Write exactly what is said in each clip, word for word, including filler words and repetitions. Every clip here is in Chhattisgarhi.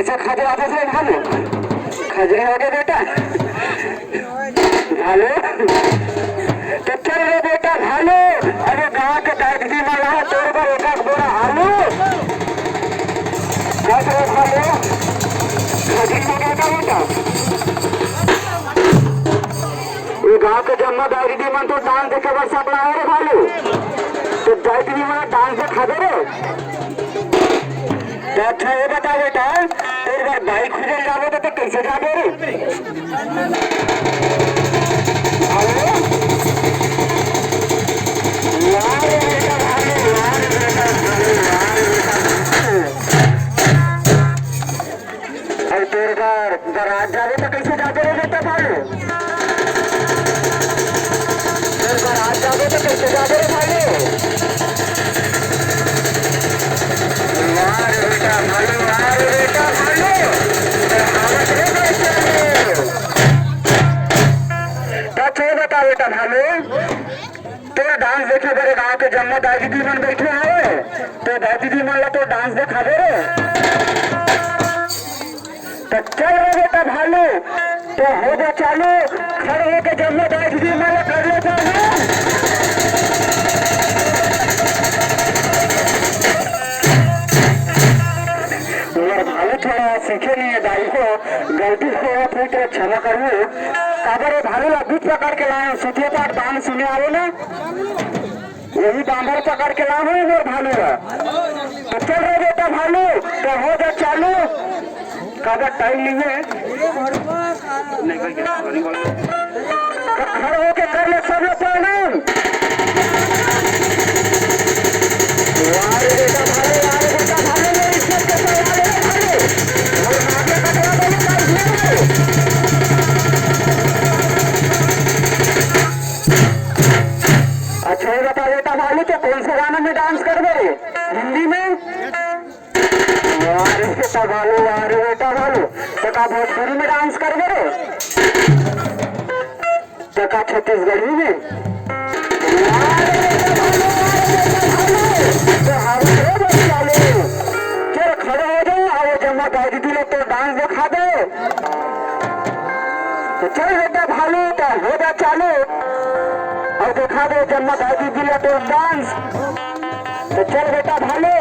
से खजरा से भालू, खजरी हो गया बेटा। भालू, तो चल रे बेटा भालू, अरे गांव के दाई दीदी मन ला तोर बर एक आध बोरा आलू। देख रे भालू, खजरी हो गया बेटा। ये गांव के जम्मा दाई दीदी मन तो डांस देखे बर सब आए रे भालू। तो दाई दीदी मन डांस देखाबे रे। तो अच्छा ये बता बेटा, तोर बर बाई खोजे जाबो तो, तो कैसे जाबे रे? हेलो? वाह रे बेटा, वाह रे, वाह रे बेटा, वाह रे, वाह रे बेटा। अउ तोर बर बारात जाबे त कइसे जाबे रे बेटा भालू? तोर बारात जाबे त कइसे जाबे रे भालू? वाह रे बेटा भालू, वाह रे बेटा भालू। आवत रे बेटा। त तू बता बेटा भालू, तोर डांस देखे बर गांव के जम्मो दाई दीदी मन बइठे हवे, तो दाई दीदी मन ला तोर डांस देखाबे रे। तो चल रे बेटा भालू, तो हो जा चालू, खड़े होके जम्मो दाई दीदी मन ला कर ले चालू। मोर भालू थोड़ा सीखे नहीं है दाई हो, गलती से होवत होही तो क्षमा करहू। काबर ए भालू ला बीच पकड़ के लाए, सुतिया पाठ बांध सुने आवो ना। यही बांधर पकड़ के लाए हूँ मोर भालू ला। तो चल रे बेटा भालू, तो हो जा चालू। काबर टाइम नहीं है। तो खड़े होके कर ले सब लोग प्रणाम। वाह रे बेटा भालू, वाह रे बेटा भालू, मेरी इज्जत के सवाल है भालू। और आगे कटवा दो ये भाई, ये भाई। अच्छा, ये बता बेटा भालू, तो कौन से गाना में डांस करबे रे? हिंदी में? वाह रे बेटा भालू, वाह रे बेटा भालू, तो का भोजपुरी में डांस करबे रे? तो का छत्तीसगढ़ी में? वाह रे बेटा भालू, वाह रे बेटा भालू, तो हाथ रे बस चालू। चल खड़े हो जाओ, आओ जम्मा दाई दीदी लोग तो डांस दिखा दे। तो चल बेटा भालू, तो हो जा चालू। अउ देखा दे जम्मा दाई दीदी ला तोर डांस। तो चल बेटा भालू,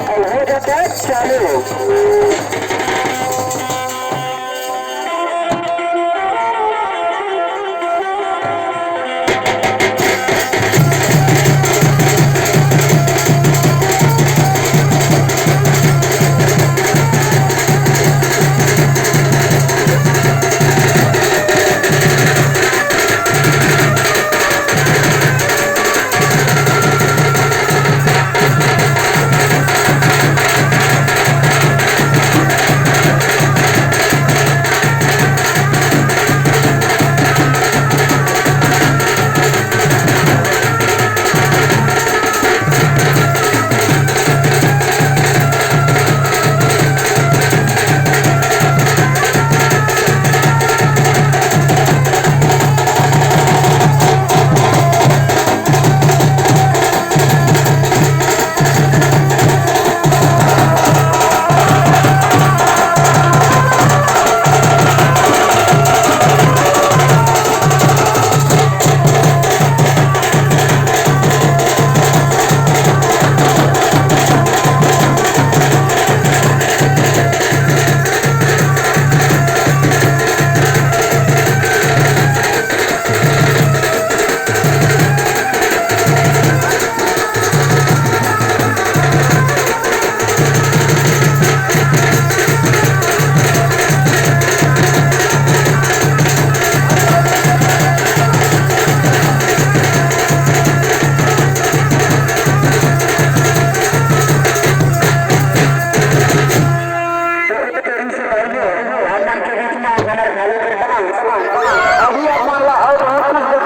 अउ हो जा चालू। अभी आप मान ला, और बहुत कुछ